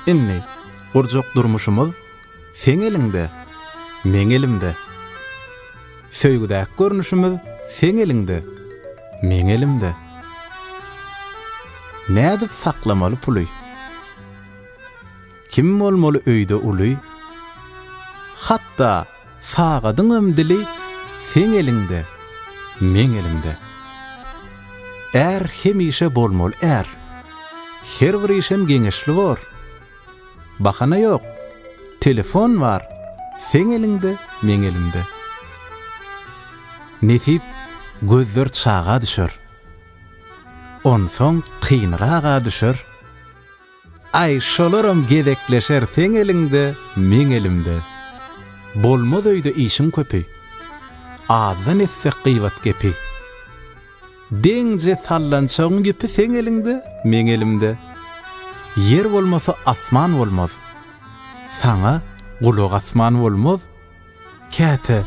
Indi gurjak durmuşymyz seň eliňde, meň elimde. Söýgüdäki görnüşimiz seň eliňde, meň elimde. Nädip saklamaly puly? Kim bolmaly öýde uly? Hatda sagadyňam dili seň eliňde, meň elimde. Är hemişe bolmaly är. Her bir işem geňeşli bor. Bahana ýok. Telefon bar, seň eliňde, meň elimde. Nesip gözler çaga düşer. Onsoň kynraga düşer. Aý, şolaram gezekleşer seň eliňde, meň elimde. Bolmaz öýde işiň köpi. Azdan etsek gybat gepi. Deňje sallançagyň ýüpi seň eliňde, meň elimde. Ýer bolmasa asman bolmaz. Saňa gulak asman bolmaz. Käte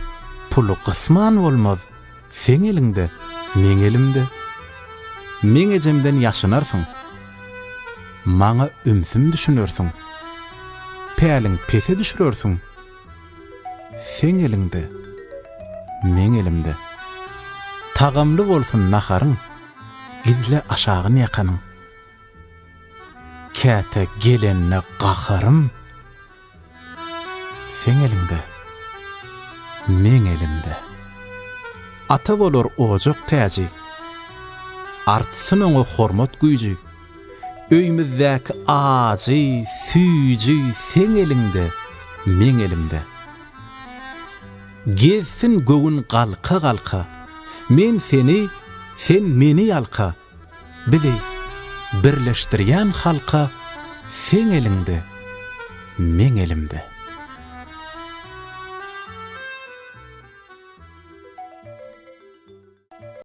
puly gysman bolmaz. Seň eliňde, meň elimde. Meň ejemden ýaşynarsyň. Maňa ümsüm düşünersiň. Päliň pese düşürersiň. Seň eliňde, meň elimde. Tagamly bolsun naharyň, gizle aşagyn ýakanyň. Käte gelende gaharym, seň eliňde, meň elimde. Ata bolar ojak täji, artsyn oňa hormat güýji. Öýmüzdäki ajy, süýji seň eliňde, meň elimde. Gezsin göwün galka-galka, Men seni, sen meni ýalka. Bizi birleşdirýän halka seň eliňde, meň elimde.